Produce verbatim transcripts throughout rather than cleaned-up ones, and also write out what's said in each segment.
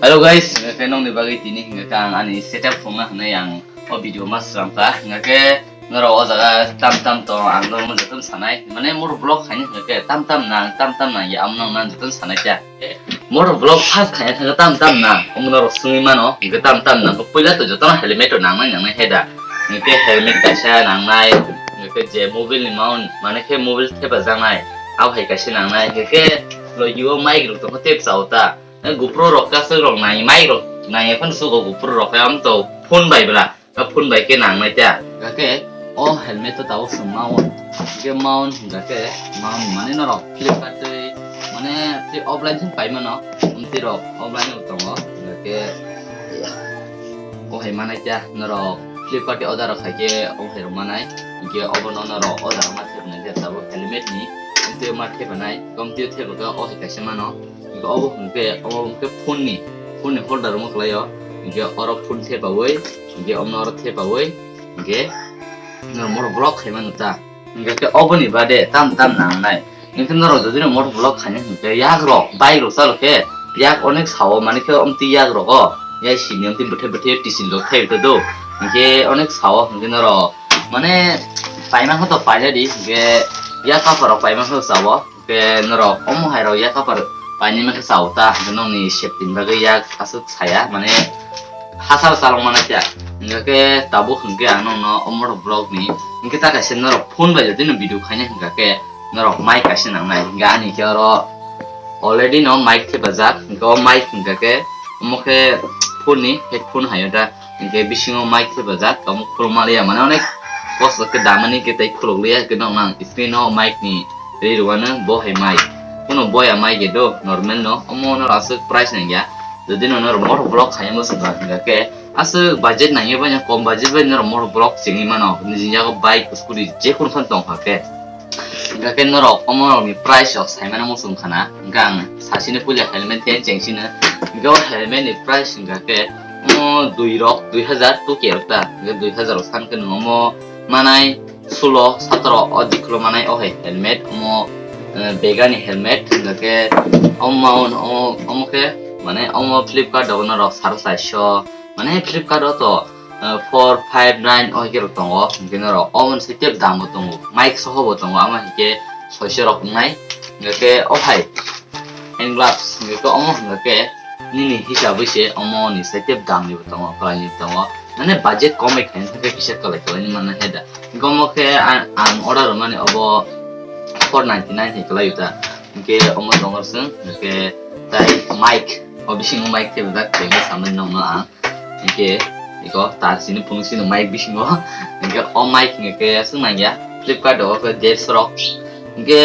Hello guys, hingke nongni bagwi tini hingke ang ani setup phunukna hwnwi ang o video ma swnam kha. Hingke norok o jaga tam tam tong ang norokno jotono sanai. Mane motor vlog khaina hingke tam tam nang, tam tam nang ya, amo nang nang jotono sanai kha. Motor vlog first khaina thangkhe tam tam nang, omo norok swngwi mano, hingke tam tam nang. Puila to jotono helmet rok nangnai nangnai he da. Hingke helmet kaisa nangnai, hingke je mobile ni mount, mane khe mobile thepajaknai, abo hai kaisa nangnai. Hingke logi o mic rok tongkha tep chao ta. Eh, GoPro rok kasuk rok nai, mic rok nai, ekhon sugo GoPro rok, am to phone bai bla, ka phone bai khe nang nai ta. Hingke o helmet to tabuk swng mao. Hingke mount hingka khe mount mane norok Flipkart tei mane tei offline thung pai mano. Amtwi rok offline rok tongo. Hingke o hai manai ta norok Flipkart tei order rok khai khe o hai rok manai. Hingke obo no norok order ma thepnai khe tabuk helmet ni. Amtwi ma thepanai, komtwi thepka o hai kaisa mano. Hingke obo hingke, obo hingke phone ni, phone ni holder omo kwlaio. Hingke oro phone thepaui, hingke omo oro thepaui, hingke norok motor vlog khaimano ta. Hingke khe oboni bade tam tam nangnai. Hingke norok jodi no motor vlog khaina hingke yak rok, bike rok chalo khe yak onek sao, mani khe omtwi yak rogo. Ya sini omtwi bwthe bwthe tisil rok thai do. Hingke onek sao hingke norok mane paima khe to paina di, hingke yak kapar rok paima khe to chao. Hingke norok omo hai rok yak kapar painani khe chao ta, hingke nokni safety ni bagwi yak aswk saya, mane hachal chalok mana khe. Hingke khe tabuk hingke ang nokno omo rok vlog ni, hingke ta kaisa norok phone bai jodi no video khaina hingka khe norok mic kaisa nangnai. Hingke ani khe oro already no mic thepajak, hingke o mic hingka khe omo khe phone ni headphone hai o da. Hingke bisingo mic thepajak, omo khulumaliya, mane onek kosto khe damani khe tei khulukliya, hingke nokno ang screen o mic ni ri rwano bo hai mic. Kuno boya mic do, normal no, omo no aswk price nangya. Jodi no norok motor vlog khaina muchung kha hingka khe aswk budget nangya bai no, kom budget bai norok motor vlog chengwi mano, nini yago bike, scooty, jekunu phan tong kha khe. Hingka khe norok omo rokni price rok saimano muchung khana. Hingke ang sasini puila helmet khe chengsino. Hingke o helmet ni price hingka khe omo dui rok, dui hajar tuke rok ta. Hingke dui hajar rok san khe nwng omo manai sulo, satro o dikhulo manai o hai helmet. Omo, eh, Vega ni helmet. Hingka khe omo, omo, omo khe mane omo Flipkart rok norok saro saiso. Mane Flipkart o to ah, four, five, nine o hingke rok tongo, hingke norok omo ni site dam bo tongo, mic soho bo tongo, amo hingke soiso rok wngnai, hingke o hai hand gloves, hingke omo hingke nini hisabwi se omo ni site dam ni bo tongo, kwlai ni bo tongo, mane budget kom bai khaina thangkhe kisa kwlai kwlai ni manna he da, hingke omo khe ang, ang order rwmani obo four ninety nine hai kwlai ta, hingke omo tongo chwng, hingke tai mic, o bisingo mic thepajak, tei samani nokno ang. Hingke iko tar sini phunuk sini mic bisingo. Hingke o mic hingke aswk nangya Flipkart o khe dersho rok. Hingke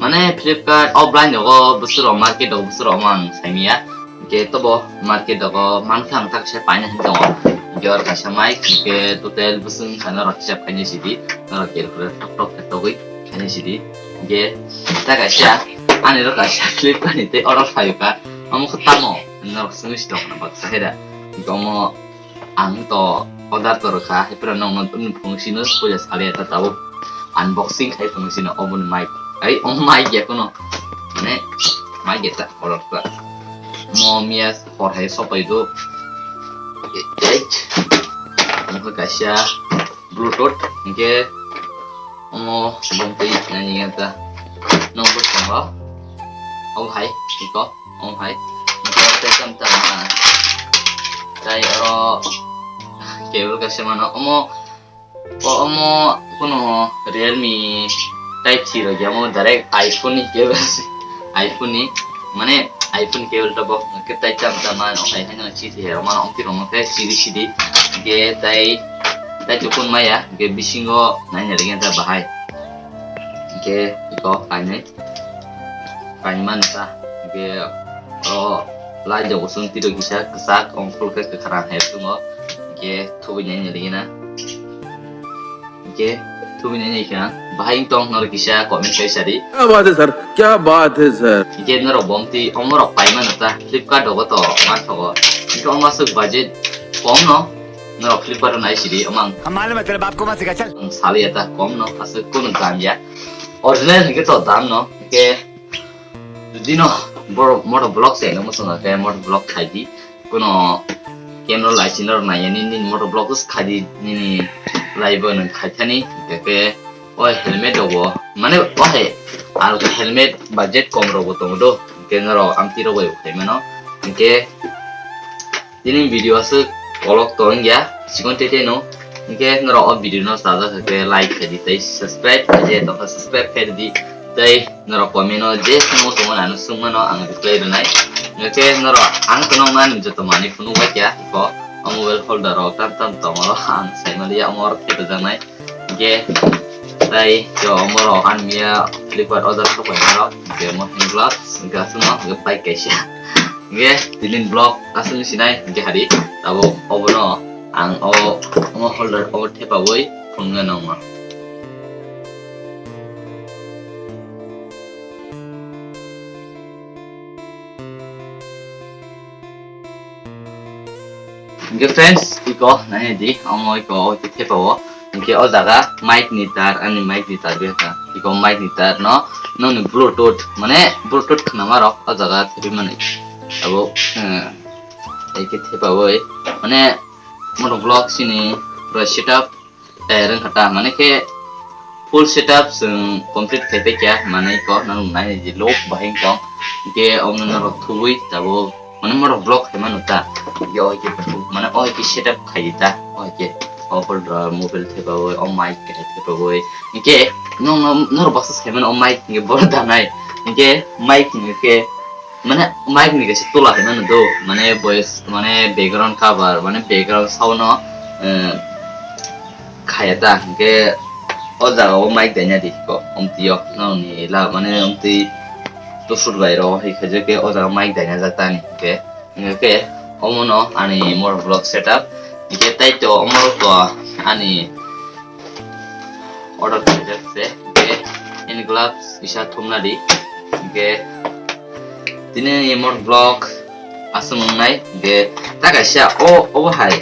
mane Flipkart offline rogo bwswk rok market rogo bwswk rok omo ang saimanya. Hingke tobo market rogo mankha ang tak se paina hin tongo. Hingke oro kaisa mic hingke total bwswk wngkha norok hisab khaina sidi. Norok calculator tok tok khe togwi khaina sidi. Hingke ta kaisa ani rok kaisa Flipkart ni tei order khlaikha. Omo khe tamo norok swngwi si tongkha baksa hai da. Hingke omo ang to order to rwkha, hai phano nokno phunuk sino puila saliya ta tabuk unboxing khai phunuk sino oboni mic. Ai, o mic ya kono. Mane mic ya ta order kha. Mo miya hor hai sopai do. Ai. Omo khe kaisa Bluetooth hingke omo bumtwi nani ta nokbo tongo. Omo hai iko. Omo hai. Hingke tei tam tam ma. Tai oro cable kaisa mano. Omo, o-, omo kuno Realme Type C rok ya, omo direct iPhone ni cable. iPhone ni, mane iPhone cable to bo hingke tai tam tam ma, omo hai haino chiri he rok mano, omtwi rok mano khe chiri sidi. Hingke tai, tai tukun maya, hingke bisingo naina rikhe ta bahai. Hingke iko kainai. Kainma nukha, hingke oro light jok bosong tiro kisa kwchak, ongkhor khe kwkhwrang hai tongo, hingke thubui nai nai rikhe na, hingke thubui nai nai kha, bahai wng tong norok kisa comment khai sadi. क्या बात है सर, क्या बात है sir. Hingke norok bomti omorok paima nukha, Flipkart rogo to manthogo, hingke omo aswk budget kom no, norok Flipkart o nai sidi, omo ang हम मालूम है तेरे बाप को मत सिखा, चल। Ang saliya ta kom no, aswk kunu dam ya, original hingke to dam no, hingke Jodi no motor vlog se no muchung khe motor vlog khai di. Kuno camera license rok nai ya nini motor vlog khai di nini live o nung khai thani. Hingke o helmet rok bo mane o hai alka helmet budget kom rok bo tongo do. Hingke norok amtwi rok bai bo khai mano. Hingke tini video aswk kolok tong ya sikon tete no. Hingke norok o video no sajak khe like khai di tei subscribe khai di tongkha subscribe khai di tei norok comment o je sungmo sungmo nano sungmano ang reply rwnai. Hingke norok ang tonok nani joto manwi phunuk bai kha iko o mobile holder rok tam tam tongo ang saimaliya omo rok khe rwjaknai. Hingke tai to omo rok ang miya Flipkart order sok bai norok hingke mo hand gloves hingke aswkno hingke bike kaisa. Hingke tinin vlog aswk sinai hingke hari tabuk obono ang o omo holder obo thepawi phunuknai nongma. Hingke friends, iko nai di, omo iko o khe thepa o. Hingke o jaga mic ni tar, ani mic ni tar beka. Iko mic ni tar no, noni Bluetooth, mane Bluetooth khnama rok o jaga thepi mani. Abo, eh, eke thepa oi, mane mono vlog sini pura setup eh, rwngkha ta, mane khe full setup chwng complete khai paikha, mane ko nang nai di lok bahai tong, hingke omo norok thubui tabuk, mane norok vlog khai mano ta, hingke o hai khe, mane o hai khe setup khai di ta, o hai khe, o holder mobile thepaui, o mic khe thepaui, hingke nong, nong, norok baksa sai mano o mic hingke boro danai, hingke mic hingke khe, mane mic ni kaisa tola hinmano do, mane voice, mane background cover, mane background sound no, eh, khaya ta, hingke o jaga o mic daina di ko, omtwi o, nokni la, mane omtwi tusur bai ro, hai khe je ke o jaga mic daina jak ta ni hingke, hingke omo no ani motor vlog setup, hingke tai to omo rok to ani order khaijak se, hingke hand gloves kisa thumna di, hingke tini ani motor vlog aswk wngnai, hingke ta kaisa o, obo hai,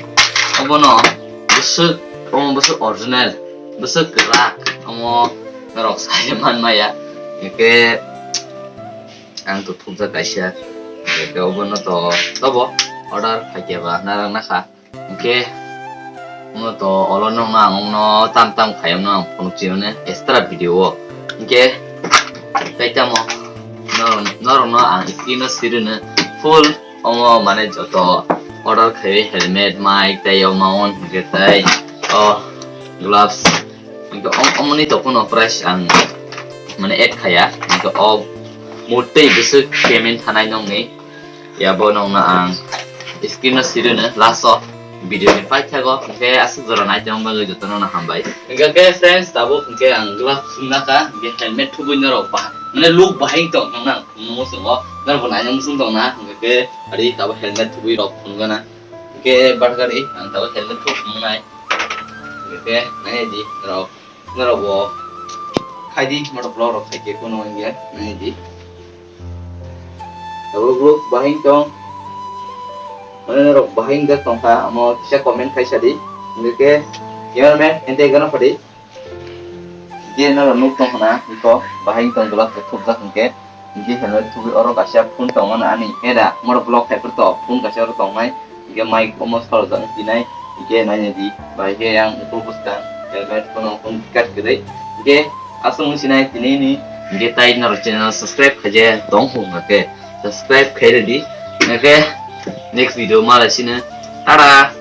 obono bwswk, omo bwswk original, bwswk kwrak, omo norok sai man maya, hingke ang to thumjak kaisa, hingke obono to tobo order phaikhe ba narang nakha. Hingke omo to olo nokno ang ongno tam tam khaiyamno ang phunuk chiyone extra video o. Hingke tei tamo norok, norokno ang screen o sirino full omo mane joto order khaiwi helmet, mic tei o mount hingke tei o gloves hingke om-, omoni tokuno price ang mane add khaya hingke o mutwi bwswk payment thanai nokni. Ya bo nokno ang screen o sirino last o video ni paithago, hingke aswk jora nai tongma bagwi jotono no hambai. Hingke khe friends, tabuk hingke ang gloves phunukna kha, hingke helmet thubui norok ba, mane luk bahai tong nang, phunukmo chwng o, norok bo naina muchung tong na, hingke khe ari tabuk helmet thubui rok phunukgana, hingke bargari ang tabuk helmet thub phunuknai, hingke khe nai di norok. Norok bo khai di, motor vlog rok khai khe kuno wngya, nai di. Abo vlog bahai tong, mane norok bahai jak tong kha, amo kisa comment khai sa di. Hingke cameraman ente gana phadi. Di norok nuk tong khna, iko bahai tong glass rok thupjak hingke. Hingke helmet thubui oro kaisa phone tongmani ani era, moro vlog khai phuru to phone kaisa oro tongnai, hingke mic omo salojak tinai, hingke naina di, bai khe yang ukulok bwskang helmet phone phone kat kwrwi, hingke aswk wng sinai tini ni, hingke tai norok channel subscribe khaijak tong hwnka khe subscribe khai rwdi, hingke next video malai sino, tara.